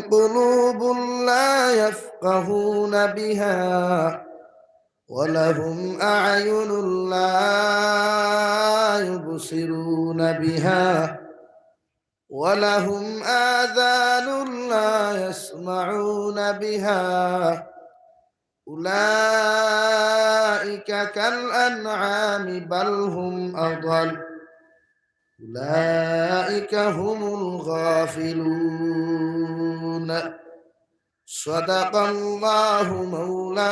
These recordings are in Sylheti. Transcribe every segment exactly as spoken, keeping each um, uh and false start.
قلوب لا يفقهون بها ولهم أعين لا يبصرون بها ولهم آذان لا يسمعون بها أولئك كالأنعام بل هم أضل أولئك هم الغافلون. صدق الله مولانا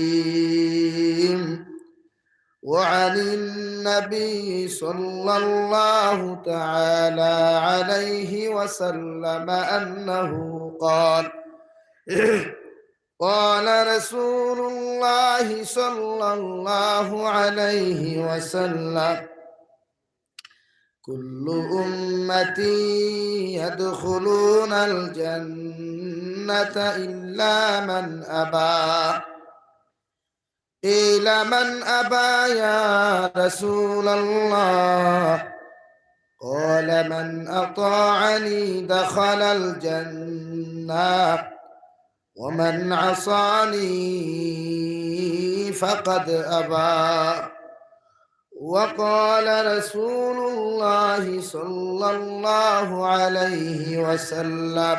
العظيم. وعن النبي صلى الله تعالى عليه وسلم أنه قال، قال رسول الله صلى الله عليه وسلم، كل أمتي يدخلون الجنة إلا من أبى. قيل من أبى يا رسول الله؟ قال من أطاعني دخل الجنة ومن عصاني فقد أبى. وقال رسول الله صلى الله عليه وسلم،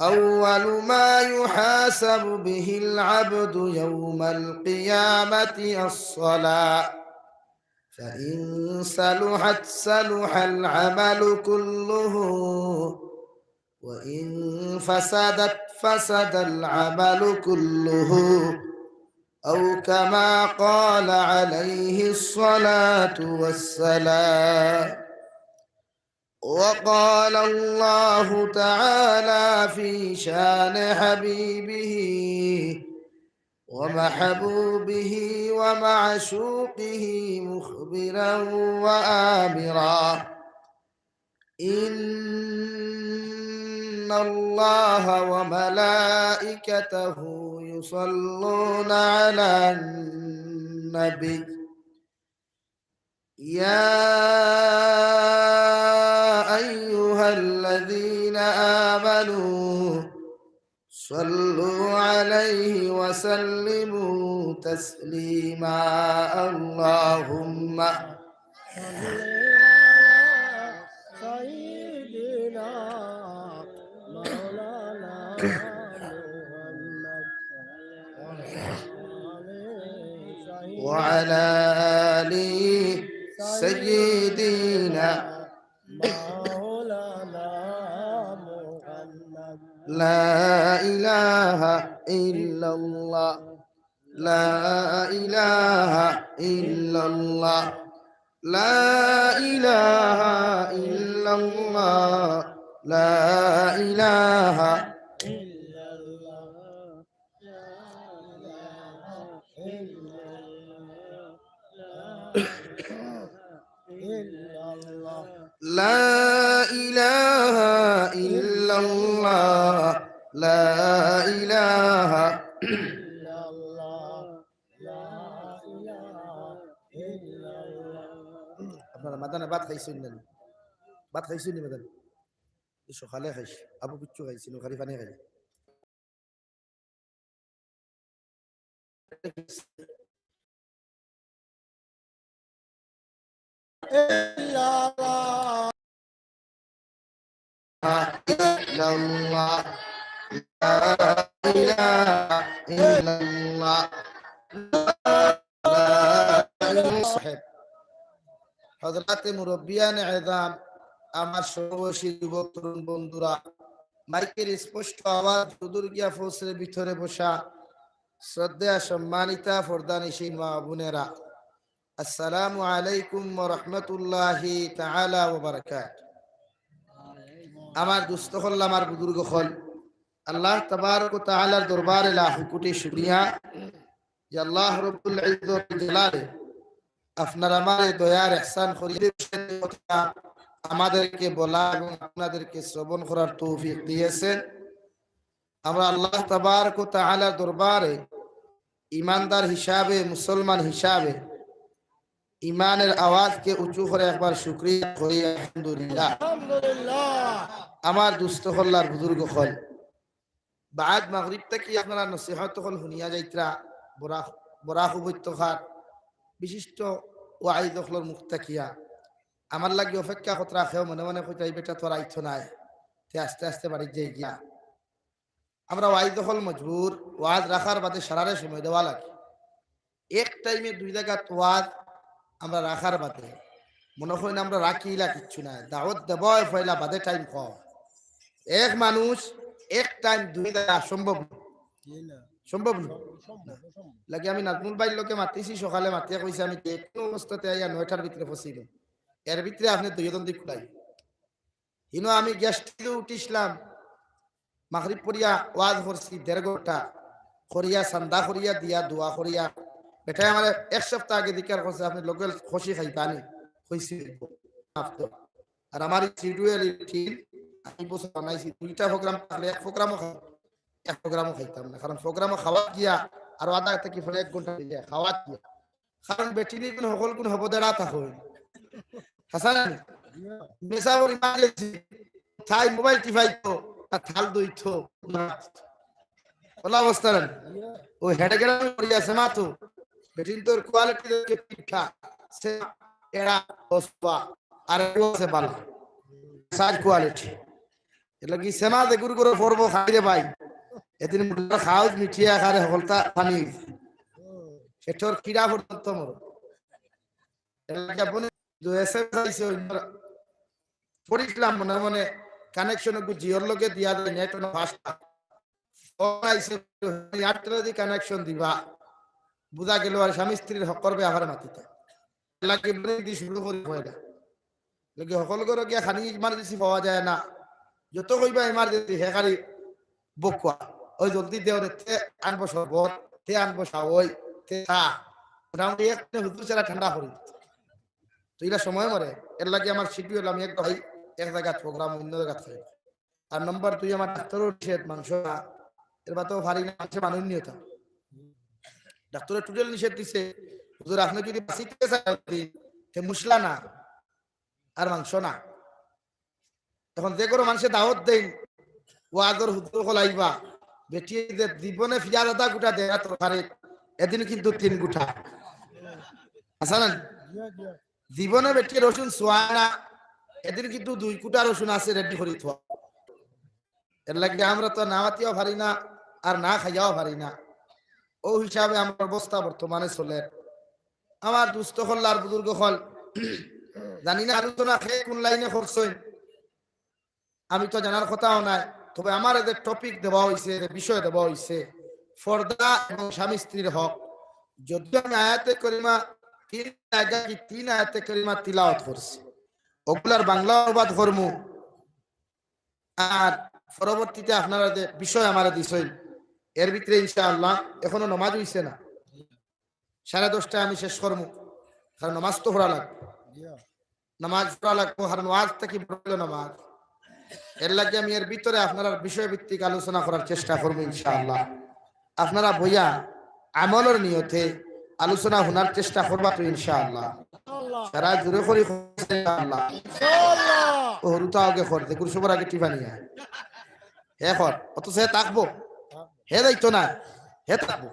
أول ما يحاسب به العبد يوم القيامة الصلاة، فإن صلحت صلح العمل كله، وإن فسدت فسد العمل كله، أو كما قال عليه الصلاة والسلام. وقال الله تعالى في شان حبيبه ومحبوبه ومعشوقه مخبرا وآمرا، إن الله وملائكته يصلون على النبي، يا أيها الذين آمنوا صلوا عليه وسلموا تسليما. اللهم صل على سيدنا مولانا محمد وعلى آل سيدنا مولانا محمد. لا إله إلا الله. لا إله إلا الله. لا إله إلا الله. لا إله إلا الله. لا إله إلا الله. لا إله إلا الله. لا إله إلا الله. لا إله إلا الله. আপনারা মাদানে ভাত খাইছইন না নি? ভাত খাইছইন নি মাদানে? এই সকালে খাইছি, আবু কিচ্ছু খাইছি না, খালি পানি খাইছি। إلا الله. إلا الله. لا إله إلا الله. لا إله إلا الله. সাহেব, হযরতে মুরব্বিয়ানে এজাম, আমার সমবয়সী যুবক তরুণ বন্ধুরা, মাইকের স্পষ্ট আওয়াজ সুদূর গিয়া পৌঁছলে ভিতরে বসা শ্রদ্ধেয়া সম্মানিতা পর্দানিশীন মা বোনেরা, আসসালামু আলাইকুম ওয়া রাহমাতুল্লাহি তাআলা ওয়া বারাকাতুহু। আমার দোস্ত অকল, আমার বুজুর্গ অকল, আল্লাহ তাবারক ওয়া তাআলার দরবারে লাখো কোটি শুকরিয়া যে আল্লাহ রব্বুল ইজ্জত জালালে আপনার আমারে দয়ার ইহসান করিয়া আমাদেরকে বলা এবং আপনাদেরকে শ্রবণ করার তৌফিক দিয়েছেন। আমরা আল্লাহ তাবারক ওয়া তাআলার দরবারে ইমানদার হিসাবে, মুসলমান হিসাবে ইমানের আওয়াজকে উঁচু করে একবার শুকরিয়া করি, আলহামদুলিল্লাহ। আমার দুস্ত অকল আর বুজুর্গ অকল, বাদ মাগরিব থাকি আপনারা নসিহত অকল হুনিয়া যাইতরা, বরাক, বরাক উপত্যকার বিশিষ্ট ওয়াইজ অকলর মুখ থাকিয়া। আমার লাগি অপেক্ষা করতরা, কেউ মনে মনে কইতরা, "ই বেটা তো আর আইতো নায়, তে আস্তে আস্তে বাড়িত যাই গিয়া।" আমরা ওয়াইজ অকল মজবুর, ওয়াজ রাখার বাদে সারারে সময় দেওয়া লাগে। এক টাইমে দুই জাগাত ওয়াজ আমরা রাখার বাদে মনে হয় না আমরা রাখিলা কিচ্ছু নাই, দাওয়াত দেওয়া হয় পয়লা, বাদে টাইম কম। এক মানুষ এক টাইম দুই জাগা সম্ভব না। জি না। সম্ভব না। সম্ভব, সম্ভব, সম্ভব। লাগে আমি নাজমুল ভাইর লগে মাতিছি, সকালে মাতিয়া কইছি আমি যে কোনো অবস্থাতে আইয়া নয়টার ভিতরে পৌঁছিব, এর ভিতরে আপনি দুইজন দিক খুলাই। হিনো আমি গেস্ট উঠিছিলাম, মাগরিব পড়িয়া ওয়াজ করছি দেড় ঘন্টা, করিয়া চান্দা করিয়া দিয়া দোয়া করিয়া, বেটায় আমারে এক সপ্তাহ আগে জিকার করছে, "আপনি লগে খুশি খাইতানি?" কইছি, "মাফ দেও।" আর আমার এই শিডিউল এই রুটিন, আমি বছর বানাইছি, দুইটা প্রোগ্রাম থাকলে এক প্রোগ্রামও খাই, এক প্রোগ্রামও খাইতাম না, কারণ প্রোগ্রামও খাওয়া গিয়া আর আধা থাকি ফেলে এক ঘন্টা হয়ে যায় খাওয়া গিয়া। কারণ বেটিনি কোন হকল কোন হব দেড়া তা হই। হাসান, মেসাবর ইমার্জেন্সি, তাই মোবাইল টিপাইতো, আর থাল দইতো, ওলা অবস্থা না। ও হেডে গেলে পড়ি আছে মা তো, বেটিন তোর কোয়ালিটি দেখে পিঠা, সে এরা বসবা, আর একটু আছে বালা, সাইজ কোয়ালিটি। এর লাগি সেমা যে গুরু গুরু পড়বো খাই রে ভাই, এদিন মুখের খাওজ মিঠিয়া খারে হকলতা পানি, পেটর কিড়া পর্যন্ত মর। এর লাগি আপনি দু এসএমএস আইছে, ওই পড়িছিলাম মনে মনে, কানেকশন একটু জিওর লগে দিয়া দেয়, নেট অন ফাস্ট। ফোন আইছে, আটটা দি কানেকশন দিবা, বুঝা গেল আর স্বামী স্ত্রীর হকর ব্যাপারে মাতিতা। এর লাগি বলে দি শুরু করি পয়লা। লাগে হকল ঘরো গিয়া খানি ইমার্জেন্সি পাওয়া যায় না, যত কইবা ইমার্জেন্সি হে খালি বকুয়া। ওই জলদি দেও রে, তে আনবো শরবত, তে আনবো সাওই, তে চা। মোটামুটি এক হুজুর ছাড়া ঠান্ডা করি। তো এরা সময় মরে, এর লাগি আমার শিডিউল আমি এক ভাই এক জায়গাত প্রোগ্রাম, অন্য জায়গাত খাই। আর নম্বর দুই, আমার ডাক্তারও নিষেধ মাংস না, এর বাদেও পারি না, মাংস মানুষ নিয়ে তো। ডাক্তারে টোটাল নিষেধ দিছে, "হুজুর, আপনি যদি বাঁচিতে চান, তে মশলা না, আর মাংস না।" এখন যে কোনো মানুষে দাওয়াত দেন, ওয়াজর হুজুর হলাইবা, বেটি যে জীবনে পিয়াজ আধা গুটা দেয় না তরকারি, এদিন কিন্তু তিন গুটা। আছে না? জীবনে বেটি রসুন ছোঁয়া না, এদিন কিন্তু দুই কুটা রসুন আছে রেডি করি থোয়া। এর লাগি আমরা তো না মাতিয়াও পারি না, আর না খাইয়াও পারি না। ও হিসাবে আমার অবস্থা বর্তমানে চলে। আমার দুস্ত অকল আর বুজুর্গ অকল, জানি না আলোচনা কে কোন লাইনে করছইন, আমি তো জানার কথাও নাই। তবে আমার যে টপিক দেওয়া হইছে, যে বিষয় দেওয়া হইছে, পর্দা এবং স্বামী স্ত্রীর হক। যদিও আমি আয়াতে করিমা তিন জায়গা কি তিন আয়াতে করিমা তিলাওয়াত করছি, ওগুলার বাংলা অনুবাদ করমু। আর পরবর্তীতে আপনারা যে বিষয় আমারে দিছইন, এর ভিতরে ইনশাআল্লাহ এখনো নমাজ হইছে না, সাড়ে দশটায় আমি শেষ করমু, কারণ নমাজ তো পড়া লাগবে। নমাজ পড়া লাগবো, কারণ ওয়াজ থাকি বড় হইল নমাজ। এর লাগি আমি এর ভিতরে আপনারা বিষয় ভিত্তিক আলোচনা করার চেষ্টা করবো ইনশাআল্লাহ। আপনারা বইয়া আমলর নিয়তে আলোচনা শোনার চেষ্টা করবা তো ইনশাআল্লাহ। সারা জুড়ে করি ইনশাআল্লাহ। ও হুরুতা আগে কর, দেখুন সবার আগে টিফানিয়া। হে কর, অত সে থাকবো, হে যাইতো না, হে থাকবো।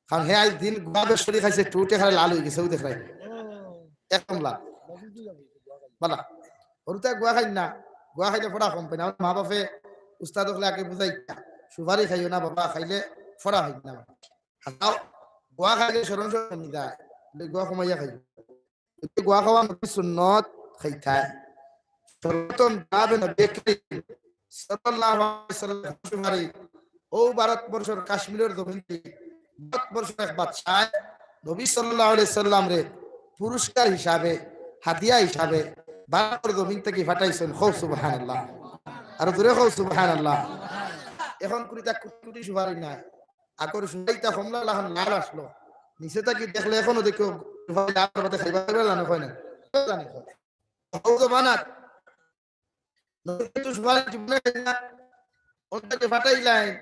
কারণ হে আজ দিন গুয়া বেশ করি খাইছে, টুটে খালি লাল হয়ে গেছে, ও দেখ রাই। একদম লাল। বালা। হুরুতা গুয়া খাই না, গুয়া খাইলে পড়া কম পায় না। আমার মা বাপে উস্তাদ হকলে আগে বুঝাইতা, "সুপারি খাইও না বাবা, খাইলে পড়া হয় না।" আর তাও গুয়া খাইলে স্মরণ শক্তি কমি যায়, বলে, "গুয়া কমাইয়া খাইও।" এতে গুয়া খাওয়া নবীর সুন্নত খাইতায়। সর্বপ্রথম যাবে নবী করিম সাল্লাল্লাহু আলাইহি ওয়াসাল্লাম সুপারি। ও ভারতবর্ষর কাশ্মীরের জমিন থেকে ভারতবর্ষর এক বাদশায় নবী সাল্লাল্লাহু আলাইহি সাল্লামরে পুরস্কার হিসাবে, হাদিয়া হিসাবে ভারতর জমিন থেকে পাঠাইছেন। কও সুবহানাল্লাহ। আর জোরে কও সুবহানাল্লাহ। এখন কুড়িটা কোটি কোটি সুপারি নাই। আগর সুপারিটা কমলা লাখান লাল আসলো। নিচে থাকি দেখলে এখনো দেখো সুপারি লাল পাতা খাইবা পারবে না, হয় না? জানি কয়। হও জমানাত নবী কিন্তু সুপারি জীবনে খাই না। ওটাকে পাঠাইলাই।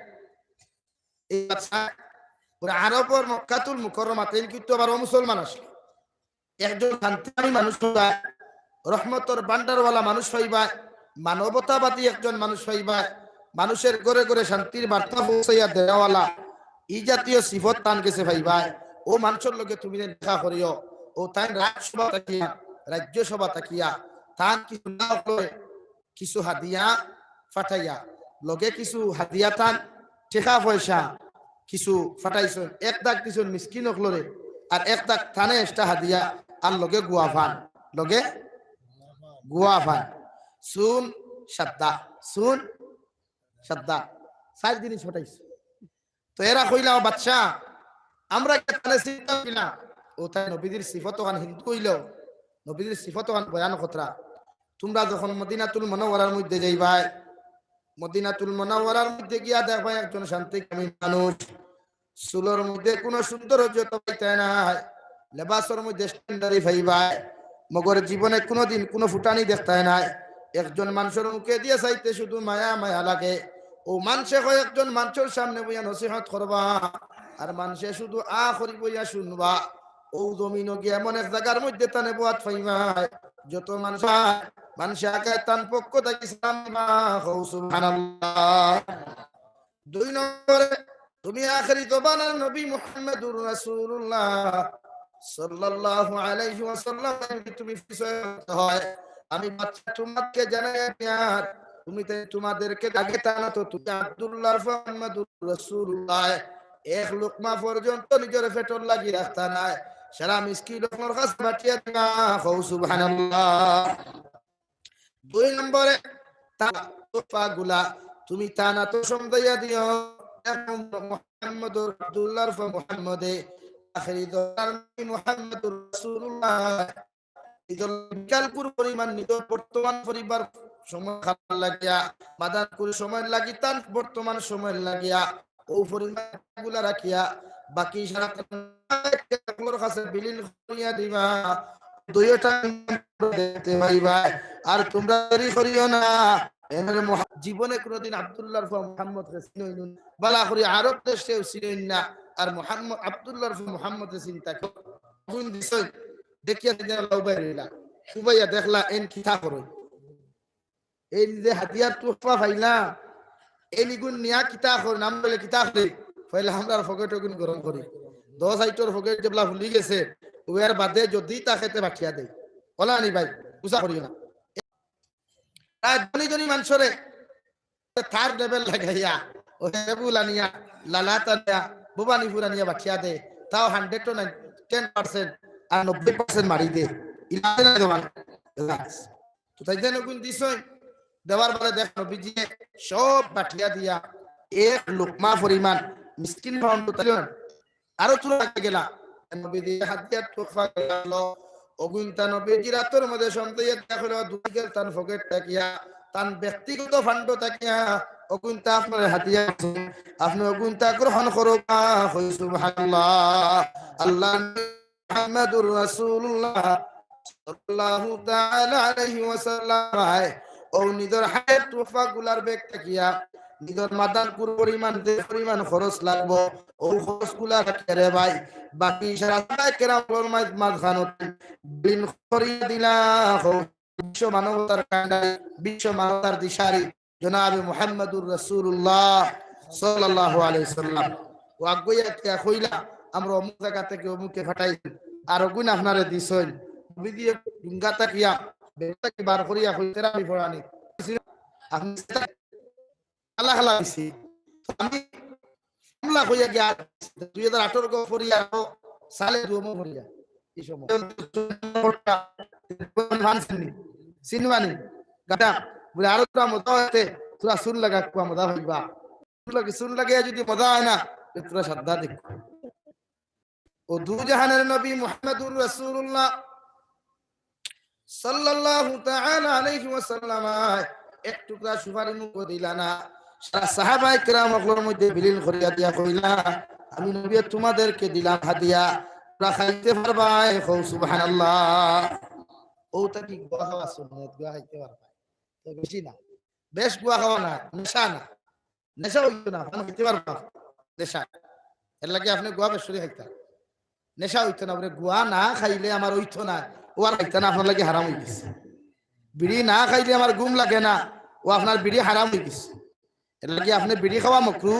এই বাদশা, ওরা আরবর মক্কাতুল মুকাররমাত, এন কিন্তু আবার অমুসলমান আসলো। একজন শান্তিকামী মানুষ পাইবায়, রহমতর ভান্ডারওয়ালা মানুষ পাইবায়, মানবতাবাদী একজন মানুষ পাইবায়, মানুষের ঘরে ঘরে শান্তির বার্তা পৌঁছাইয়া দেওয়ালা, ই জাতীয় সিফত তান গেছে পাইবায়। অউ মানষর লগে তুমি যেন দেখা করিও, অউ তাইন রাজসভা থাকিয়া, রাজ্যসভা থাকিয়া, তান কিছু না অকলরে কিছু হাদিয়া পাঠাইয়া, লগে কিছু হাদিয়া তান টেকা পয়সা কিছু পাঠাইছইন, এক দাগ দিছইন মিসকিন অকলরে, আর এক দাগ তানে extra হাদিয়া, আর লগে গুয়া পান, লগে গুয়া পান, চুন সাদা, চুন সাদা, চাইর জিনিস পাঠাইছইন। তো এরা কইলা, "ও বাদশা, আমরা কি তানে চিনতাম কিনা?" অউ তাইন নবীজির সিফত অখান হিন্দু অইলেও, নবীজির সিফত অখান বয়ান করতরা। তুমরা যখন মদিনাতুল মুনাওয়ারার মধ্যে যাইবায়, মদিনাতুল মুনাওয়ারার মধ্যে গিয়া দেখবায় একজন শান্তিকামী মানুষ, চুলর মধ্যে কুনু সৌন্দর্য তো পাইতায় নায়, লেবাসর মধ্যে standard-ই পাইবায়, মগর জীবনে কুনুদিন কুনু ফুটানি দেখতায় নায়। একজন মানষর মুখে দিয়া চাইতে শুধু মায়া মায়া লাগে। অউ মানষে কয় একজন মানষর সামনে বইয়া নসিহত করবা, আর মানষে শুধু আ করি বইয়া শুনবা। অউ জমিনো গিয়া এমন এক জাগার মধ্যে তানে বওয়াত পাইবায়, যত মানষে আগায় তান পক্ষ থাকি সালাম দিবা। কও সুবহানাল্লাহ। দুই নম্বরে, তুমি আখেরি জমানার নবী মুহাম্মাদুর রাসূলুল্লাহ সাল্লাল্লাহু আলাইহি ওয়াসাল্লাম, যদি তুমি পরিচয় করতে হয়, আমি বাদশা তোমাদেরকে জানাইয়া দিয়ার, তুমি তাই তোমাদেরকে আগে তানা তো তুমি আব্দুল্লাহর ফুয়া মুহাম্মাদুর রাসূলুল্লাহ, এক লুকমা পর্যন্ত নিজর পেটর লাগি রাখতা নায়, সারা মিসকিন অকলর কাছে বাটিয়া দিবা। কও সুবহানাল্লাহ। দুই নম্বরে, তান তোহফাগুলা তুমি তানা তো সমজাইয়া দিও। এক নম্বর মুহাম্মদুর আব্দুল্লাহর ফুয়া মুহাম্মদে, আখেরি জমানার নবী মুহাম্মাদুর রাসূলুল্লাহ, নিজর বিকাল কুর পরিমাণ নিজর বর্তমান পরিবার সময় খাবার লাগিয়া, মাদান কুর সময় লাগি, তান বর্তমান সময় লাগিয়া, অউ পরিমাণগুলা রাখিয়া বাকি সারা অকলর কাছে বিলীন করিয়া দিবা। দুইওটা দেখতে পাইবায়। আর তুমরা দেরি করিও না। এমনে মুহা-, জীবনে কুনুদিন আব্দুল্লাহর ফুয়া মুহাম্মদরে চিনইন না। বালা করি আরব দেশেও চিনইন না। আর মুহাম্মদ, আব্দুল্লাহর ফুয়া মুহাম্মদরে চিনতা কেউ। অগুইন দিছইন। দেখিয়া সেদিন আল্লাহ উবাই রইলা। উবাইয়া দেখলা, এইন কিতা করইন। এইন যে হাদিয়ার তোহফা পাইলা, এইন ইগুন নিয়া কিতা করইন, নাম বলে কিতা করি, পয়লা আমরার পকেট অগুন গরম করি। দশ আইটর পকেট যেবলা ফুলি গেছে, অউ এর বাদে যদি তা খেতে পাঠিয়া দেই। অলা নি ভাই, গুছা করিও না। আর ধনী ধনী মানষরে তার level লাগাইয়া, অউ হেবুল আনিয়া, লালাত আনিয়া, ভবানীপুর আনিয়া বাটিয়া দে, তাও hundred তো নাই, ten percent, আর নব্বই percent মারি দে। ইলা না দেওয়ান। তো তাইন অগুন দিছইন, দেওয়ার বাদে দেখ নবীজিয়ে সব বাটিয়া দিয়া এক লুকমা পরিমাণ মিসকিন পাউন্ড তাইলে আরো থুড়া আগে গেলা। নবীজিয়ে হাদিয়ার তোহফা গেল। অগুইনতা নবীজির আতর মধ্যে সমজাইয়া দিয়া কইলা, দুই গেল তান পকেট থাকিয়া, তান ব্যক্তিগত ফান্ড থাকিয়া, অগুইনতা আপনারে হাদিয়া দিছে। আপনে অগুইনতা গ্রহণ করবা। কই সুবহানাল্লাহ। আল্লাহ মুহাম্মাদুর রাসূলুল্লাহ সাল্লাল্লাহু তাআলা আলাইহি ওয়াসাল্লাম, অউ নিজর হাদিয়ার তোহফাগুলার ব্যাগ থাকিয়া নিজর মাদান কুর পরিমাণ যে পরিমাণ খরচ লাগবো, অউ খরচগুলা রাখিয়া রে ভাই, বাকি সারা সাহাবায়ে কেরামর মাঝ-, মাঝখানো বিলীন করিয়া দিলা। অউ বিশ্ব মানবতার কাণ্ডারি, বিশ্ব মানবতার দিশারি, জনাবে মুহাম্মাদুর রাসূলুল্লাহ সাল্লাল্লাহু আলাইহি ওয়াসাল্লাম। অউ আগুয়াইয়া কিয়া কইলা, আমরা অমুক জাগা থাকি অমুকে পাঠাইছি, আর অগুইন আপনারে দিছইন। নবীজিয়ে ডুঙ্গা থাকিয়া, বেটা কি বার করিয়া কইতে রাবি পড়ানি। আপনে হালা হালা দিছি। তো আমি হামলা কইয়া গিয়া দুই হাজার আঠারো গো পড়িয়া আরো সালে দুমো পড়িয়া। এই সময়। ফান চিনি। চিনবানি। গাটা। বলে আরো তোরা মজা হইতে, তোরা চুন লাগা কুয়া মজা হইবা। চুন লাগে, চুন লাগে যদি মজা হয় না, তোরা সাদা দেখ। অউ দুজাহানের নবী মুহাম্মাদুর রাসূলুল্লাহ সাল্লাল্লাহু তাআলা আলাইহি ওয়াসাল্লাম এক টুকরা সুপারি মুখো দিলা না। সারা সাহাবায়ে কেরাম অকলর মধ্যে বিলীন করিয়া দিয়া কইলা, আমি নবী তোমাদেরকে দিলাম হাদিয়া, তোরা খাইতে পারবায়। কও সুবহানাল্লাহ। অউ থাকি গুয়া খাওয়া সুন্নত, গুয়া খাইতে পারবায়। তো বেশি না, বেশ গুয়া খাওয়া না, নেশা না। নেশা অইতো না, পান খাইতে পারবা, নেশা। এর লাগি আপনে গুয়া বেশ করি খাইতা। নেশা অইতো না, বলে গুয়া না খাইলে আমার অইতো না, ও আর খাইতা না, আপনার লাগি হারাম অই গেছে। বিড়ি না খাইলে আমার ঘুম লাগে না, ও আপনার বিড়ি হারাম অই গেছে। এর লাগি আপনে বিড়ি খাওয়া মকরু,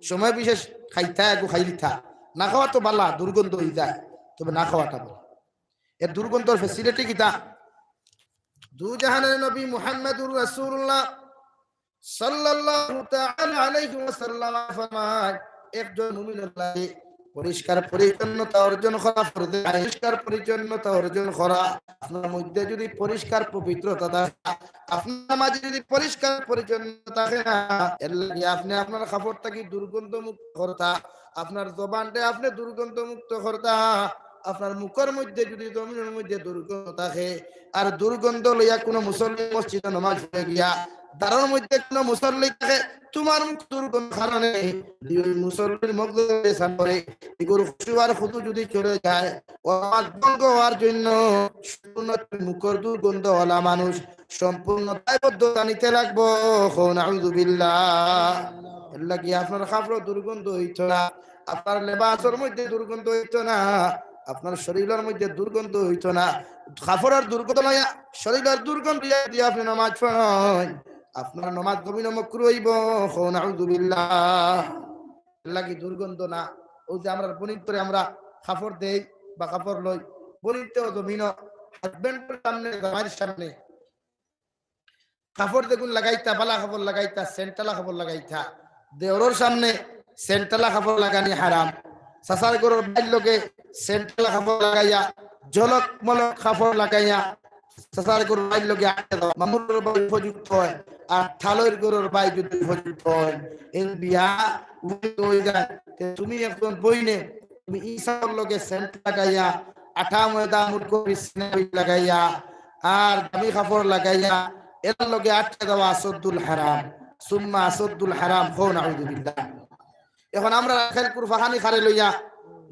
সময় বিশেষ খাইতা, একটু খাইলিতা। না খাওয়া তো বালা, দুর্গন্ধ অই যায়, তবে না খাওয়াটা বালা। এর দুর্গন্ধর ফেসিলিটি কিতা? দু জাহানের নবী মুহাম্মাদুর রাসূলুল্লাহ সাল্লাল্লাহু তাআলা আলাইহি ওয়াসাল্লাম ফরমায়, একজন মুমিনের লাগি পরিষ্কার পরিচ্ছন্নতা অর্জন করা ফরজে আইন। পরিষ্কার পরিচ্ছন্নতা অর্জন করা, আপনার মধ্যে যদি পরিষ্কার পবিত্রতা থাকে, আপনার মাঝে যদি পরিষ্কার পরিচ্ছন্নতা থাকে না, এর লাগি আপনে আপনার কাপড় থাকি দুর্গন্ধ মুক্ত করতা, আপনার জবানরে আপনে দুর্গন্ধ মুক্ত করতা, আপনার মুখর মধ্যে যদি জমিনর মধ্যে দুর্গন্ধ থাকে, আর দুর্গন্ধ লইয়া কোনো মুসল্লি মসজিদো নমাজ পড়ে গিয়া, দারর মধ্যে কোনো মুসল্লি থাকে, তোমার মুখ দুর্গন্ধ কারণে যদি ওই মুসল্লির মুখ দিয়ে সামনে ইগুর খুশু আর খুজু যদি চলে যায়, ও নমাজ ভঙ্গ হওয়ার জন্য সম্পূর্ণ মুখর দুর্গন্ধ ওলা মানুষ সম্পূর্ণ দায়বদ্ধতা নিতে লাগবো। কও নাউজুবিল্লাহ। এর লাগি আপনার কাপড় দুর্গন্ধ অইতো না, আপনার লেবাসর মধ্যে দুর্গন্ধ অইতো না, আপনার শরীলর মধ্যে দুর্গন্ধ অইতো না। কাপড়র দুর্গন্ধ লইয়া শরীলর দুর্গন্ধ লইয়া যদি আপনে নমাজ পড়ইন, আপনার নমাজ জমিনো মকরু অইবো। কও নাউজুবিল্লাহ। এর লাগি দুর্গন্ধ না। অউ যে আমরার বইনতরে আমরা কাপড় দেই বা কাপড় লই, বইনতেও জমিনো হাজব্যান্ডর সামনে, জামাইর সামনে কাপড় যেগুন লাগাইতা, বালা কাপড় লাগাইতা, সেন্টালা কাপড় লাগাইতা। দেওরর সামনে সেন্টালা কাপড় লাগানি হারাম। চাচার ঘরর ভাইর লগে সেন্টালা কাপড় লাগাইয়া, জলক মলক কাপড় লাগাইয়া, চাচার ঘরর ভাইর লগে আটকে যাওয়া, মামুর ঘরর ভাই উপযুক্ত অয়, আর থালইর ঘরর ভাই যদি উপযুক্ত অয়, এই বিয়া উপযুক্ত অই যায়। তে তুমি একজন বইনে, তুমি ইসার লগে সেন্ট লাগাইয়া, আটা ময়দা মুরগো বিছনা লাগাইয়া, আর দামি কাপড় লাগাইয়া, এর লগে আটকে যাওয়া আসদ্দুল হারাম, সুম্মা আসদ্দুল হারাম। কও নাউজুবিল্লাহ। এখন আমরা রাখাইল কুরফাহানি খারে লইয়া,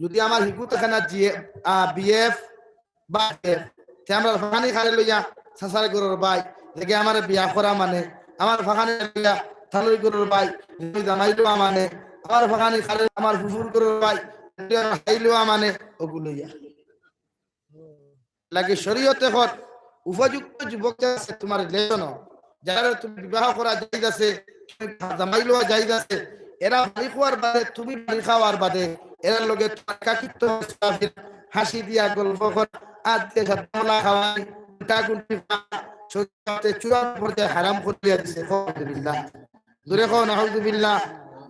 যদি আমার হিগুত খানা জিএ, আ, বিএফ বা এফ, তে আমরা ফাহানি খারে লইয়া চাচার ঘরর ভাই, দেখে আমার বিয়া করা মানে, আমার ফাহানি লইয়া থালই ঘরর ভাই, জামাই লওয়া মানে, আমার ফাহানি খারে আমার ফুফুর ঘরর ভাই, হাই লওয়া মানে, ওগুলো ইয়া। লাগে শরীয়তে কর, উপযুক্ত যুবক আছে তোমার রিলেশন, যারা তুমি বিবাহ করা জায়েজ আছে, জামাই লওয়া জায়েজ আছে, এরা বাড়ি খাওয়ার বাদে, তুমি বাড়ি খাওয়ার বাদে, এরার লগে তোমার কাকিত্ব, হাসি দিয়া গল্প কর, আজকে সাদা খাওয়াই, গুটা গুটি চূড়ান্ত পর্যায়ে হারাম করিয়া দিছে। নাউজুবিল্লাহ। জোরে কও, নাউজুবিল্লাহ।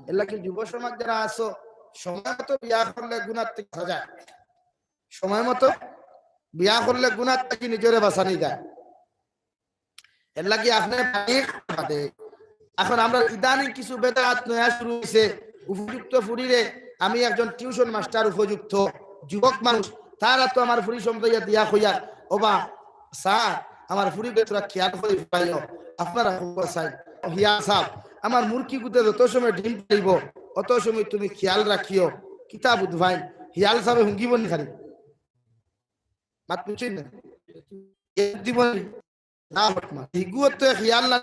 এর লাগি যুব সমাজ যারা আছো, সময় মতো বিয়া করলে গুনাহ থাকি বাঁচা যায়। সময় মতো বিয়া করলে গুনাহ থাকি নিজরে বাঁচানি যায়। এর লাগি আপনে বাড়ি বাদে। এখন আমরা ইদানিং কিছু বেদাত নয়া শুরু হইছে, উপযুক্ত ফুরিরে, আমি একজন টিউশন মাস্টার উপযুক্ত যুবক মানুষ, তারা তো আমার ফুরি সমঝাইয়া দিয়া কইয়া, "ও বা, স্যার, আমার ফুরিরে তোরা খেয়াল করি পাইও, আপনারা খুব চাই, হিয়াল সাহেব, আমার মুরগি গুতে যত সময় ডিম পারিব, অত সময় তুমি খেয়াল রাখিও।" কিতা বুঝবাইন, হিয়াল সাহেবে হুঙ্গিব নি খালি? মাত বুঝছইন না? এ দিব নি? না, হট মাত। হিগুও তো খেয়াল না,